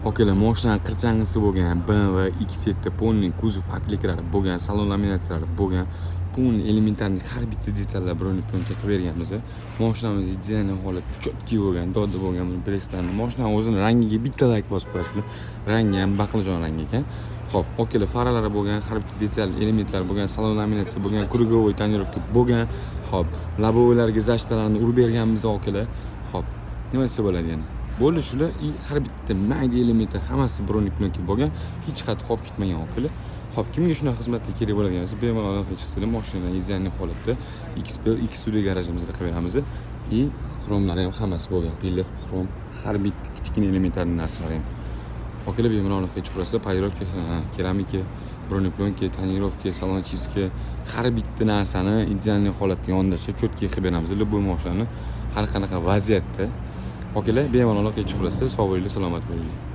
Okalar, moshinani qirchang'isi bo'lgan BMW X7, полный kuzov оклейка lari bo'lgan, salon laminatsiyalari bo'lgan, полный элементарный har bitta detallar бронеплёнка qilib berganmiz. Moshinamiz идеальный holatda, четкий bo'lgan, dodda bo'lgan. Buni bilasizlarmi, moshinani o'zini rangiga bitta layk bosib qo'yasizlar, rangi ham baqlajon rangi ekan. Ho'p, okalar, faralari bo'lgan, har bitta detal elementlar bo'lgan, salon laminatsiya bo'lgan, круговой тонировка bo'lgan. Ho'p, лобовой larga защита larni urib berganmiz, okalar. Ho'p, nima desa bo'ladi yana? Bo'ldi shular. И har bitta mayda elementlar hammasi бронеплёнка bo'lgan, hech qayerda qolib ketmagan, okalar. Ho'p, kimga shunaqa xizmatlar kerak bo'ladigan bo'lsa, bemalol aloqaga chiqsanglar, moshinani идеальный holatda XP X Studio garajimizda qilib beramiz. И xromlari ham hammasi bo'lgan, пиллер, xrom, har bitta kichkina elementarniy narsalar ham. Okalar, bemalol aloqaga chiqaverasizlar. Полировка, keramika, бронеплёнка, тонировка, salon чистка, har bitta narsani идеальный holatda yondashib, четкий qilib beramiz любой moshinani har qanaqa vaziyatda. Okalar, bemalol aloqaga chiqaverasizlar. Sog' bo'linglar, salomat bo'linglar.